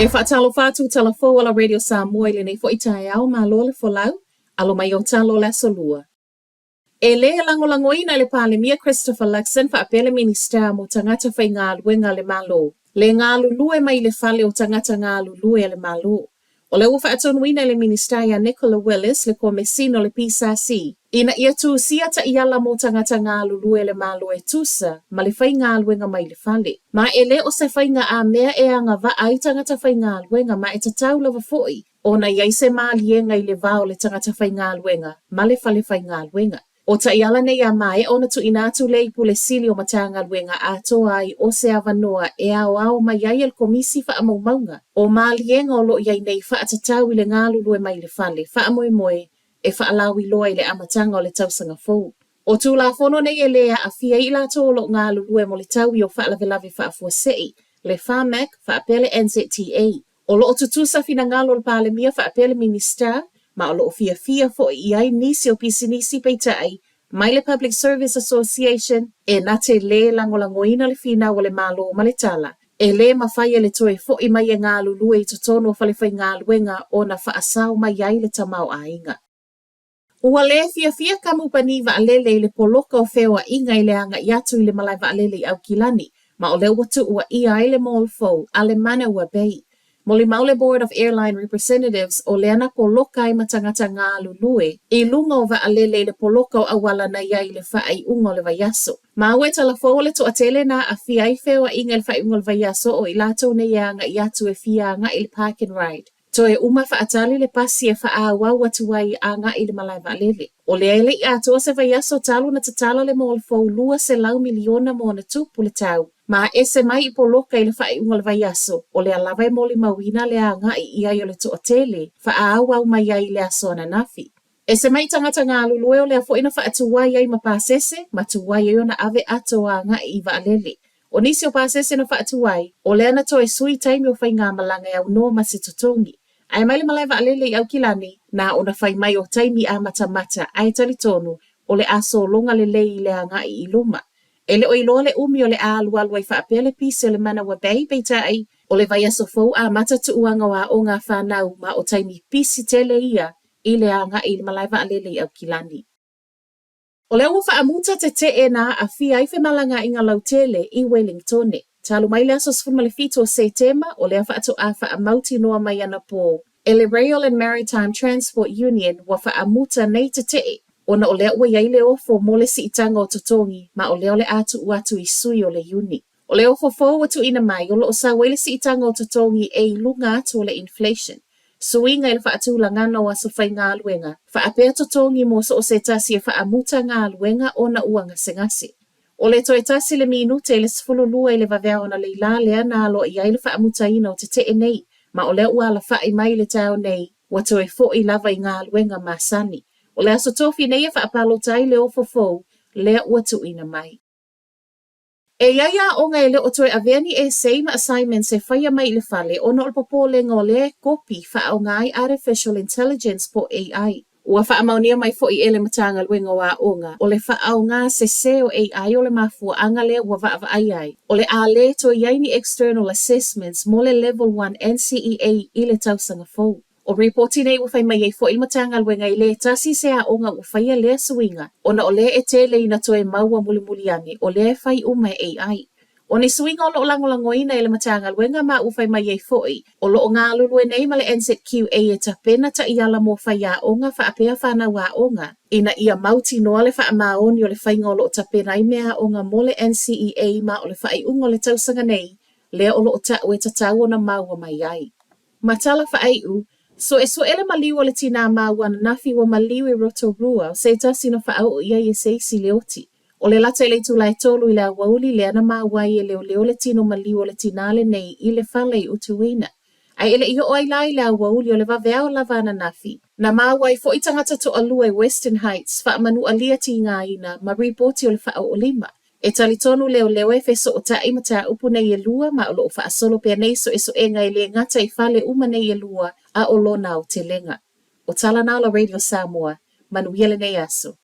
E faatalofa atu tala fou a la Radio Samoa i lenei foi taeao, malo le folau, alo mai ou talo o le Aso Lua. E lē lagolagoina e le Palemia Christopher Luxon faapea le Minisita mo Tagata Faigaluega a le Malo le galulue mai le fale o tagata galulue a le Malo. O lea ua faatonuina e le Minisita ia Nicola Willis le Komesina o le PSC ina ia tusia taiala mo tagata galulue a le Malo e tusa ma le faigaluega mai le fale. Ma e le o se faiga amea e agavaa ai tagata faigaluega ma e tatau lava foi ona i ai se maliega i le va o le tagata faigaluega ma le fale faigaluega. O taiala nei a maea ona tuuina atu lea i Pule Sili o Matagaluega atoa ai o se avanoa e aoao mai ai e le Komisi Faamaumauga o maliega o lo o i ai nei faatatau i le galulue mai le fale faamoemoe e faalauiloa i le amataga o le tausaga fou. O Tulafono nei e lē aafia ai i latou o lo o galulue mo le taui o faalavelave faafuasei, le Pharmac faapea le NZTA. O lo o tutusa finagalo o le Palemia faapea le Minisita, ma o lo o fiafia foi i ai nisi o pisinisi peitai mai le Public Service Association e na te lē lagolagoina le finau a le Malo ma le tala e lē mafai e le toe fo'i mai e galulue i totonu o falefaigaluega ona faasao mai ai le tamaoaiga. Ua lē fiafia kamupani vaalele i le poloka o feoa'iga i le aga'i atu i le malae vaalele i Aukilani, ma o lea ua tuuaia ai le mall fou a le Manawa Bay. Molimau le Board of Airline Representatives o lea na poloka ai ma tagata galulue i luga o vaalele i le poloka o auala na i ai i le faaiuga o le vaiaso. Ma ua e tala fou o le toatele na aafia ai feoa'iga i le faaiuga o le vaiaso o i latou nei e aga'i atu e fia aga'i i le park and ride. Toe uma faatali le pasi e faaauau atu ai aga'i i le malae vaalele. O lea e le i atoa se vaiaso talu ona tatala le mall fou $200 miliona ma ona tupu le tau, ma ese mai i poloka i le faaiuga o le vaiaso, o lea lava e molimauina le agai i ai o le toatele faaauau mai ai i le aso ananafi. Ese mai tagata galulue o lea foi na faatuai ai ma pasese ma tuai ai ona ave ato agai i vaalele. O nisi o pasese na faatuai, o lea na toe sui taimi o faigamalaga e aunoa ma se totogi. Ae mai le malae vaalele i Aukilani, na ona fai mai o taimi amatamata ae talitonu o le a sologa lelei i le agai i luma. E le o iloa le umi o le a alualu ai faapea le pisi o le Manawa Bay, peitai, o le vaiaso fou amata tuuaga o aoga a fanau ma o taimi pisi tele ia i le agai i le malae vaalele i Aukilani. O lea ua faamuta tetee na aafia ai femalagaaiga lautele i Welingtone. Talu mai le aso 17 o Setema, o lea faatoa faamautinoa mai anapō e le Rail and Maritime Transport Union ua faamuta nei tetee ona o lea ua i ai le ofo mo le siitaga o totogi ma o lea o le a tuu atu i sui o le Iuni. O le ofo fou ua tuuina mai, o lo o sau ai le siitaga o totogi e i luga atu o le inflation, suiga i le faatulagaga o aso faigaluega, faapea totogi mo so o se tasi e faamuta galuega ona ua gasegase. O le toe tasi le minute i le 12 i le vaveao analeila lea na aloaia ai le faamutaina o tetee nei, ma o lea ua alafa'i mai i le taeao nei, ua toe fo'i lava i galuega masani. O le aso Tofi nei e faapalota ai le ofo fou lea ua tuuina mai. E i ai aoga e le o toe avea ni essay ma assignments e faia mai i le fale ona o le popolega o lea e kopi faaaoga ai artificial intelligence po o AI. Ua faamaonia mai foi e le Matagaluega o Aoga, o le faaaoga sesē o AI o le mafuaaga lea ua vaavaai ai, o le a le toe i ai ni external assessments mo le Level 1 NCEA i le tausaga fou. O ripoti nei ua fai mai ai foi le Matagaluega e le tasi se aoga ua faia lea suiga ona o lea e tele ina toe maua mulimuli ane o lea e fai uma e AI. O ni suiga o lo o lagolagoina e le Matagaluega ma ua fai mai ai foi o lo o galulue nei ma le NZQA e tapena taiala mo faiaoga faapea fanau aoga ina ia mautinoa le faamaoni o le faiga o lo o tapena ai meaaoga mo le NCEA ma o le faaiuga o le tausaga nei lea o lo o ta'u e tatau ona maua mai ai. Ma tala faaiu, suesue le maliu o le tinā maua ananafi ua maliu i Rotorua o se tasi na faaoo i ai e se isi le oti. O le lata i le itula e tolu i le aoauli lea na maua ai e leoleo le tino maliu o le tinā lenei i le fale i Utuina. Ae e le i oo ai la i le aoauli o le vaveao lava ananafi, na maua ai foi tagata toalua i Western Heights faamanualia tigaina ma ripoti o le faaoo lima. E talitonu leoleo e fesootai mataupu nei e lua ma o lo o faasolo pea nei suesuega e le gata i fale uma nei e lua a o lona aotelega. O tala na o la Radio Samoa. Manuia lenei aso.